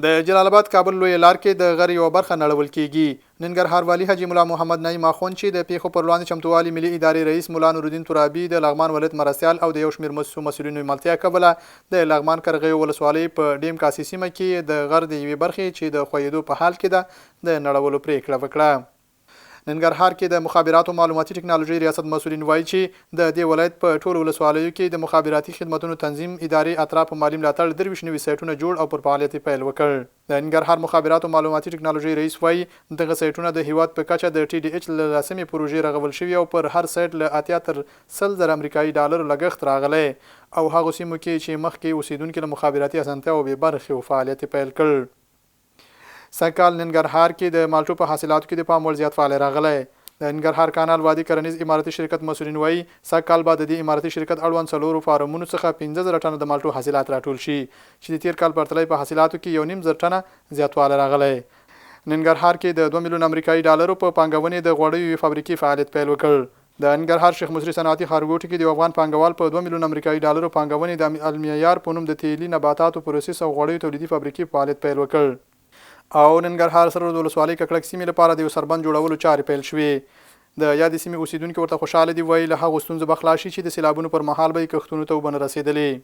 د جلال اباد کابل لویې لار کې د غر یوه برخه نړول کېږي. ننګرهار والي حاجي ملا محمد نعیم اخوند چې د پېښو پر وړاندې چمتووالي ملي ادارې رئیس ملا نورالدین ترابي، د لغمان ولایت مرستیال او د یو شمېر موسسو مسؤلینو ملتیا کوله، د لغمان قرغیو ولسوالۍ په ډیم کاسي سیمه کې د غر د یوې برخې چې د ښویېدو په حال کې ده، د نړولو پرېکړه وکړه. ننګرهار کې د مخابراتو معلوماتي ټکنالوژۍ ریاست مسؤلین وايي چې د دې ولایت په ټولو ولسوالیو کې د مخابراتي خدمتونو تنظیم ادارې اترا په مالي ملاتړ 23 نوي سایټونه جوړ او پر فعالیت یې پیل وکړ. د ننګرهار مخابراتو معلوماتي ټکنالوژۍ رئیس وايي، دغه سایټونه د هېواد په کچه د ټي ډي اېچ له لسمې پروژې رغول شوي او پر هر سایټ له 80 تر 100 زره امریکايي ډالرو لګښت راغلی او هغو سیمو کې چې مخکې اوسېدونکي له مخابراتي اسانتیاوو بې برخې وو، فعالیت یې پیل کړ. سږ کال ننګرهار کې د مالټو په حاصلاتو کې د پام وړ زیاتوالی راغلی. د ننګرهار کانال وادي کرنیز امارتي شرکت مسؤلین وايي، سږ کال به د دې امارتي شرکت اړوند څلورو فارمونو څخه 5000 ټنه د مالټو حاصلات راټول شي، چې د تېر کال پرتله یې په حاصلاتو کې یو نیم زر ټنه زیاتوالی راغلی. ننګرهار کې د دوه میلیونه امریکايي ډالرو په پانګونې د غوړیو یوې فابریکې فعالیت پیل وکړ. د ننګرهار شیخ مصري صنعتي ښارګوټي کې د یو افغان پانګوال په دوه میلیونه امریکايي ډالرو پانګونې د المعیار په نوم د تیلي نباتاتو پروسس او غوړیو تولیدي فابریکې فعالیت پیل وکړ. او ننګرهار سره رود ولسوالۍ ککړک سیمې لپاره د یو سربند جوړولو چارې پیل شوې. د یادې سیمې اوسېدونکي ورته خوشحاله دي، وايي له هغو ستونزو به خلاص شي چې د سېلابونو پر مهال به یې کښتونو ته اوبه نه رسېدلې.